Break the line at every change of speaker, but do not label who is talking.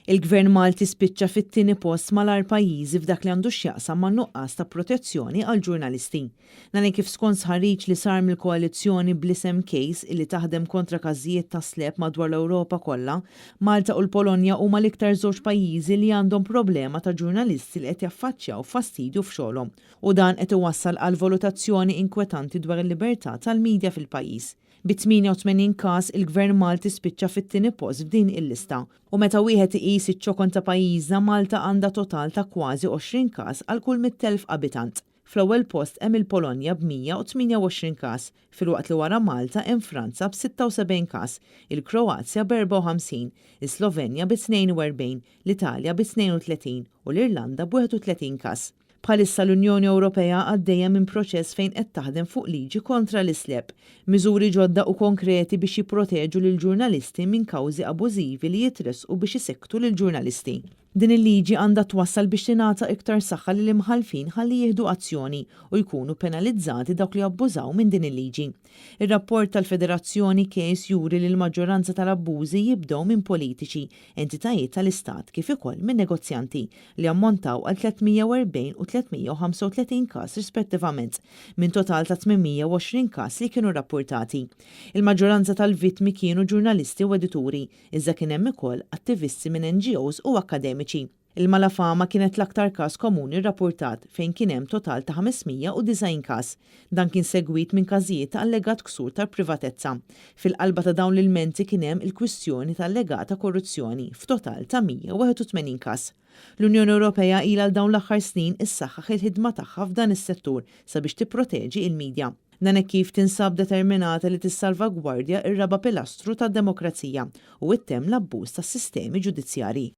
Il-Gvern Malti spiċċa fit-tieni post mal-agħar pajjiżi f'dak li għandu x'jaqsam man-nuqqas ta' protezzjoni għall-ġurnalisti. Dan hekk kif skont stħarriġ li sar mill-koalizzjoni bl-isem case illi taħdem kontra każijiet ta' SLAPP madwar l-Ewropa kollha, Malta u l-Polonja huma l-iktar żewġ pajjiżi li għandhom problema ta' ġurnalisti li qed jaffaċċjaw fastidju f'xogħolhom u dan qed iwassal għal valutazzjoni inkwetanti dwar il-libertà tal-midja fil-pajjiż. Bi 88 każ, il-Gvern Malti spiċċa fit-tieni post f'din il-lista. U meta wieħed iqis iċ-ċokon ta' pajjiżna, Malta għandha total ta' kważi 20 każ għal kull 100,000 abitant. Fl-ewwel post hemm il-Polonja b'128 każ, filwaqt li wara Malta hemm Franza b'76 każ, il-Kroazja b'54, is-Slovenja bi 42, l-Italja bi 32 u l-Irlanda b'31 każ. Bħalissa l-Unjoni Ewropea għaddejja minn proċess fejn qed taħdem fuq liġi kontra l-SLAPP, miżuri ġodda u konkreti biex jipproteġu lill-ġurnalisti minn kawżi abużivi li jitressqu biex isekktu lill-ġurnalisti. Din il-liġi għandha twassal biex tingħata iktar saħħa lill-imħallfin ħalli jieħdu azzjoni u jkunu penalizzati dawk li abbużaw minn din il-liġi. Ir-rapport tal-Federazzjoni Case juri li l-maġġoranza tal-abbużi jibdew minn politiċi, entitajiet tal-Istat kif ukoll minn negozjanti li ammontaw għal 340 u 335 każ rispettivament, minn total ta' 820 każ li kienu rapportati. Il-maġġoranza tal-vittmi kienu ġurnalisti u edituri, iżda kien hemm ukoll attivisti minn NGOs u akkademiċi. Il-malafama kienet l-aktar każ komuni rrapportat fejn kien hemm total ta' 590 każ. Dan kien segwit minn każijiet ta' allegat ksur tal-privatezza. Fil-qalba ta' dawn l-ilmenti kien hemm il-kwistjoni ta' allegata korruzzjoni f'total ta' 181 każ. L-Unjoni Ewropea ilha għal dawn l-aħħar snin issaħħaħ il-ħidma tagħha f'dan is-settur sabiex tipproteġi il-medja. Dan hekk kif tinsab determinata li tissalvagwardja ir-raba' pilastru tad-demokrazija u ittemm l-abbuż tas-sistemi ġudizzjarji.